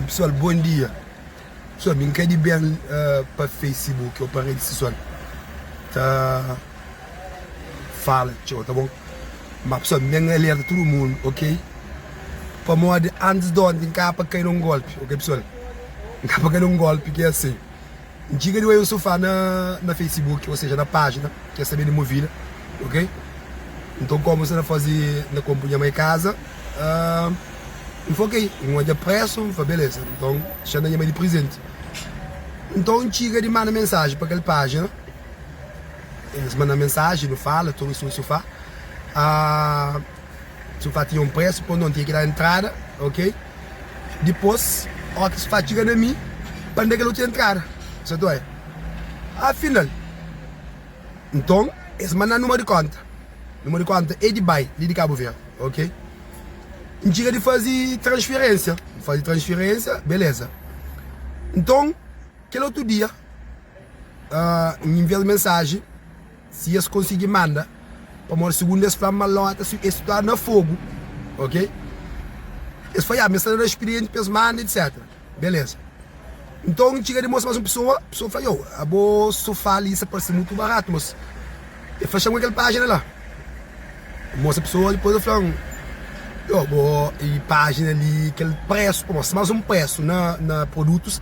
Pessoal, bom dia. Pessoal, mi nka di ben pa Facebook ou pa rede social ta fala txeu, ta bom? Ma pessoal, mi ben alerta tudo mundo, ok? Pamodi antes di onti nka pa kai na um golpe, ok pessoal? Nka pa kai na um golpe ki é assim. N txiga di oia un sofá na na Facebook, ou seja, na pájina ki es ta bende movida, ok? Nton komu N sta na faze, na konpo nha mai kaza, N fla ok, N odja presu, N fla beleza, nton xa N da nha mai di prizenti. Nton N txiga di manda mensaji pa kel pájina, es manda mensaji, nu fala tudu sobri sofá, Sofá tinha un presu, pô non tinha ki da entrada, ok? Dipôs, óra ki sofá txiga na mi, pa N da kel otu entrada. Sa ta oia? Afinal, nton, es manda-m númeru di kónta. Númeru di kónta é di bai li di Kabu Verdi, ok? N txiga di faze transferénsia. N faze transferénsia, beleza. Nton, kel otu dia, N envia-s mensaji. Si es konsigi manda, pamodi sugundu es fla-m ma Ló ta es situadu na fogu, ok? Es fla, ya, ma es sta na da spirienti pa es manda, etc. Beleza. Nton, N txiga di mostra más un pesoa, pesoa fla, yo, abo sofá li sa parse mutu baratu, mas el fla, xama kel pájina la. N mostra pesoa, dipôs el fla-m, yo, bo e pájina li, kel présu, pamodi sta más un présu na na produtus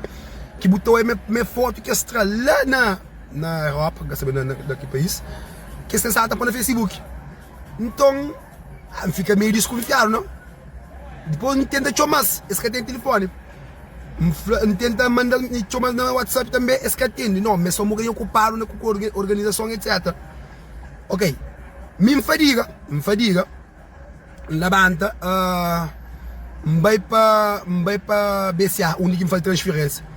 ki bu ta oia ma é fotu ki es tra la na. Na Europa, N ka sabe na ki país, ki es ten staba ta pô na Facebook. Nton, N fika meiu diskunfiadu, no? Dipôs N tenta txoma-s, es ka ten tilifóni. N fla, N tenta manda-l, N txoma-s na WhatsApp tanbê, es ka atende. No, ma es sta un bokadinhu okupadu na ku organizason, etc. Ok, mi N fadiga, N fadiga. N labanta, N bai pa N bai pa BCA undi ki N faze transferensia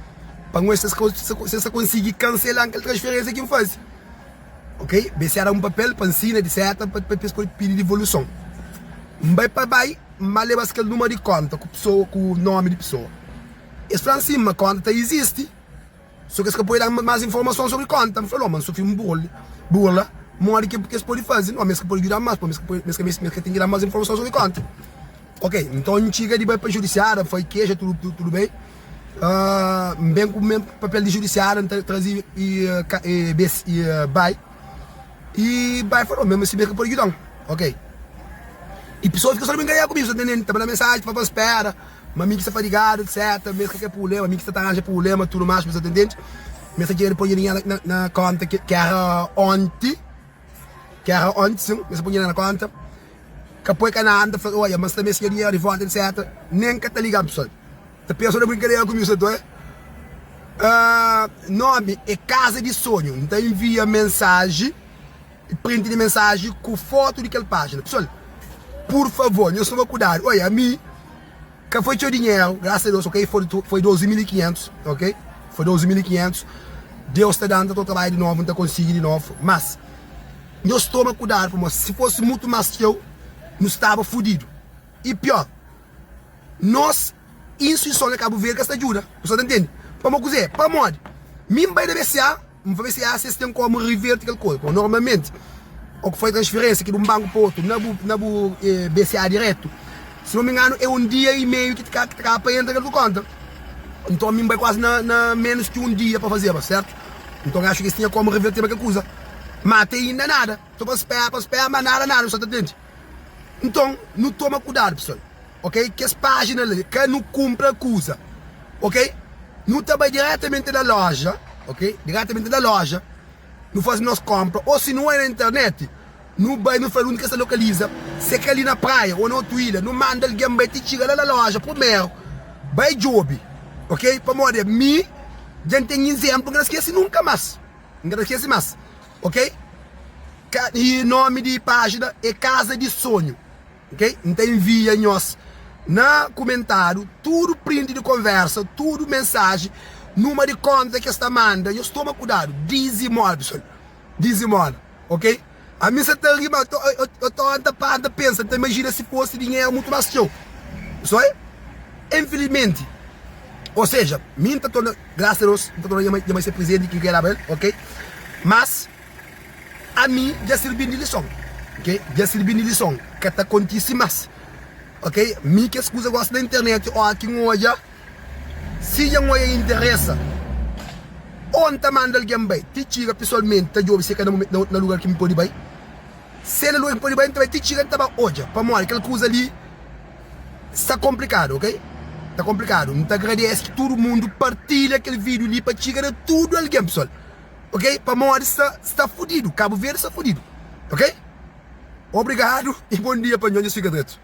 pa N oja si es ta konsigi kansela-m kel transferensia ki N faze. Ok, BCA da-m un papel pa N sina di serta pa es pode pidi divoluson. N bai pa bai, N ba leba-s kel númeru di konta ku pesoa ku nomi di pesoa. Es fla-m sin ma konta ta izisti. So ki es ka pode da-m más informason sobri konta. N fla, No, ma N sufri un burla. Modi ki es pode faze? No, ma es ka pode djuda-m más, pamodi es ka meste, es ka ten ki da-m más informason sobri konta. Ok, nton N txiga di bai pa judisiária, N fai kexa, tudu, tudu ben. N ben ku mesmu papel di judisiária, N traze i bai. I bai fla, No, mesmu si es ka pode djuda-m. Ok. I pesoas fika so ta brinkadeira ku mi, ta manda mensaji, ta fla pa N spera. Ma mi ki sta fadigadu, etc. Mi es ka kre prubléma, mi ki sta ta ranja prubléma, tudu más, bu sta ta ntende? Mi es ta kere poi nha dinheru na, na kónta ki éra onti, ki éra onti, sin, mi es ta poi nha dinheru na kónta, ka poi ka nada, N ta fla, oia, ma N sta meste nha dinheru di vólta, etc. Nen ka ta liga-m, pesoal ta pensa na brinkadera ku mi, bu sta ta oia? Nómi é Kaza di Sonhu, N ta envia mensaji. Print di mensaji ku fotu di kel pájina. Pesoal, pur favor, nhos toma kudadu. Oi, ami ka foi txeu dinheru, grasa a Deus, ok? Foi, foi 12500, ok? Foi 12500. Deus ta da-m, ta trabadja di novu, N ta konsigi di novu. Mas, nhos toma kudadu, pamodi si fosi mutu más txeu, nu staba fudidu. I pior, nos instituison na Kabu Verdi ka sta djuda. Bu sta ta ntende? Pamodi kuzê? Pamodi mi N bai na BCA. N fla si es ten komu riverte kel koza. Pabia normalmenti o ku fai transferensia ki di un banku pa otu na bu na bu BCA diretu, si no mi nganu e un dia i meiu ki ta kaba pa entra kel bu konta. Nton mi N bai kuazi na na menus ki un dia pa fazeba, sertu? Nton axu ki es tinha komu reverteba kel kuza. Ma te inda nada. So pa spera pa spera ma nada nada, bu sa ta ntende? Nton nu toma kudadu pesoal. Ok kes página li ka nu kunpra kuza ok nu ta bai diretamenti na loja ok diretamenti na loja nu fazi nos konpra ô si nu oi na internet nu bai nu fla undi ki sta lokaliza si é ka li na praia ô na otu ilha nu manda algen bai ti txiga la na loja primeru bai djobi ok pamodi mi dja N ten izénplu N ka ta skese nunka más N ka ta skese más ok ka i nomi di página é kaza di sonhu. Ok, N ta envia nhos na kumentariu tudu print di konversa, tudu mensaji, numa di konta ki es ta manda. Nhos toma kudadu, dizimola pesoal, dizimola, ok? Ami sa ta ri ma eu ta ora ta para ta pensa, ta imajina si fosi dinheru mutu mas txeu. Pessoal, infelizmenti, ou seja, mi N ta torna, grasa a Deus, N ta torna nha mai, nha mai se prizenti ki N kre daba el, ok? Mas. Ami dja sirbi-m di lison, ok? Dja sirbi-m di lison, ka ta kontise más, ok? Mi kes kuza gosi na internet, óra ki N odja. Si dja N oia interesa, ô N ta manda algen bai ti txiga pesoalmenti ta djobe si é ka na lugar ki N pode bai. Si é na lugar ki N pode bai, N ta bai ti txiga N ta ba odja, pamodi kel kuza li sta konplikadu, ok? Sta konplikadu. N ta agradese ki tudu mundu partilha kel vídiu li pa txiga na tudu algen, pesoal, ok? Pamodi sta sta fudidu, Kabu Verdi sta fudidu, ok? Obrigadu i bon dia pa nhos, nhos fika dretu.